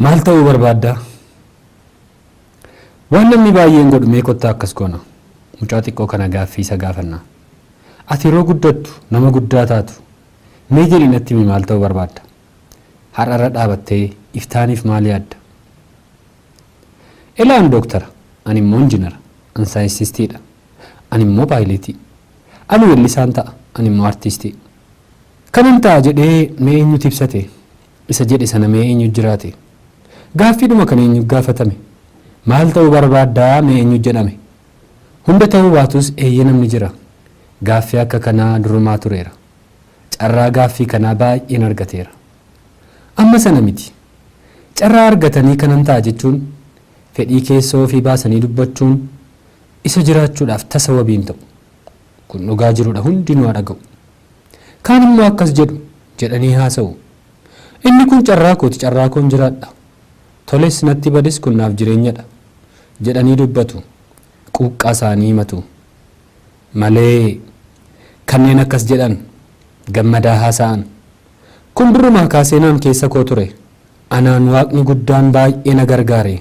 Maal ta'uu barbaaddaa? Waan namni baay'een godhu mee kottaa akkas goona. Mucaa xiqqoo kana gaaffii isa gaafanna. Ati yeroo guddattu nama guddaa taatu mee jedhii natti himi maal ta'uu barbaadda? Har'arra dhaabattee iftaaniif maal yaadda? Elaa an dooktara, ani immoo injinara, an saayinsistiidha, ani immoo paayileetii, ani weellisaan ta'a, ani immoo artiistii. Kanan ta'a jedhee mee eenyutu ibsate? Isa jedhe sana mee eenyu jiraate? Gaaffiidhuma kana eenyu gaafatame? Maal ta'uu barbaaddaa mee eenyu jedhame? Hunda ta'uu baatus eeyyee namni jira. Gaaffii akka kanaa durumaa tureera. Carraa gaaffii kanaa baay'een argateera. Amma sana miti. Carraa argatanii kanan ta'a jechuun, fedhii keessoo ofii baasanii dubbachuun isa jiraachuudhaaf tasa wabii hin ta'u. Kun dhugaa jirudha hundinuu haa dhaga'u. Kaan immoo akkas jedhu jedhanii haasa'u. Inni kun carraa kooti carraa koon jiraadha. Toles natti bades kun naaf jireenyadha. Jedhanii dubbatu. Quuqqaa isaanii himatu. Malee kanneen akkas jedhan gammadaa haasa'an. Kun durumaa kaasee naan keessa koo ture. Anaan waaqni guddaan baay'ee na gargaare.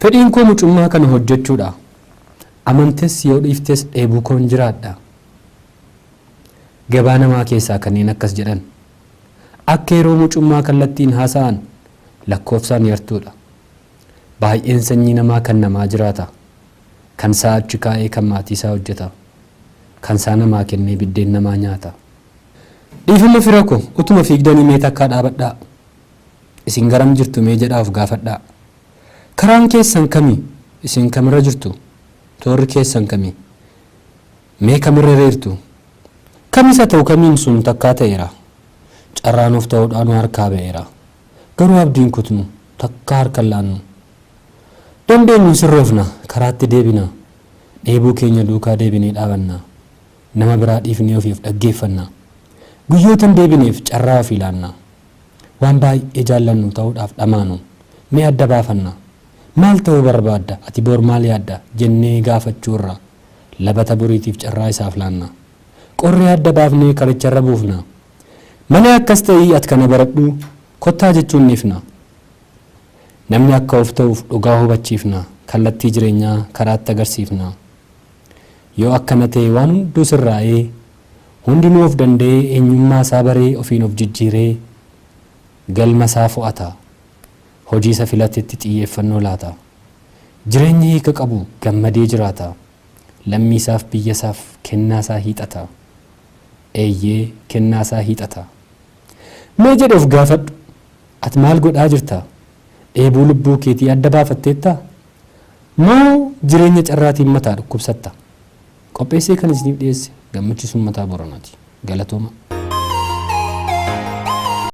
Fedhiin koo mucummaa kana hojjechuudha. Amantes yoo dhiiftes dheebuu koon jiraadha. Gabaa namaa keessaa kanneen akkas jedhan akka yeroo mucummaa kallattiin haasa'an lakkoofsaan yartuudha. Baay'een sanyii namaa kan namaa jiraata. Kan isaa achi kaa'ee kan maatii isaa hojjeta. Kan isaa namaa kennee biddeen namaa nyaata. Dhiifama fira ko utuma fiigdanii mee takkaa dhaabadhaa. Isin garam jirtu mee jedhaa of gaafadhaa. Karaan keessan kami? Isin kamirra jirtu? Toorri keessan kami? Mee kamirra hiriirtu? Kamis haa ta'u kamiin sun takkaa ta'eera. Carraa nuuf ta'uudhaa nu harkaa ba'eera. Garuu abdii hin kutnu, takkaa harka hin laannu. Dandeenyu hin sirroofna, karaatti deebina. Dheebuu keenya duukaa deebinee dhaabanna. Nama biraa dhiifnee ofii of dhaggeeffanna. Guyyoota hin deebineef carraa ofii laanna. Waan baay'ee jaallannu ta'uudhaaf dhamaanu. Mee adda baafanna. Maal ta'uu barbaadda, ati bor maal yaadda jennee gaafachuurra labata boriitiif carraa isaaf laanna. Qorree adda baafnee karicharra buufna. Malee akkas ta'ii at kana baradhu kottaa jechuun dhiifna. Namni akka of ta'uuf dhugaa hubachiifna, kallattii jireenyaa karaatti agarsiifna. Yoo akkana ta'e waan hunduu sirraa'ee, hundinuu of danda'ee eenyummaa isaa baree ofiin of jijjiiree galma isaa fo'ata. Hojii isa filatetti xiyyeeffannoo laata. Jireenya hiika qabu gammadee jiraata. Lammii isaaf biyya isaaf kennaa isaa hiixata. Eeyyee kennaa isaa hiixata. Mee jedhi of gaafadhu, at maal godhaa jirta? Dheebuu lubbuu keetii adda baafatteettaa? Moo jireenya carraatiin mataa dhukkubsatta? Qopheessee kan isiniif dhiyeesse Gammachiis Ummataa Booranaati. Galatoomaa.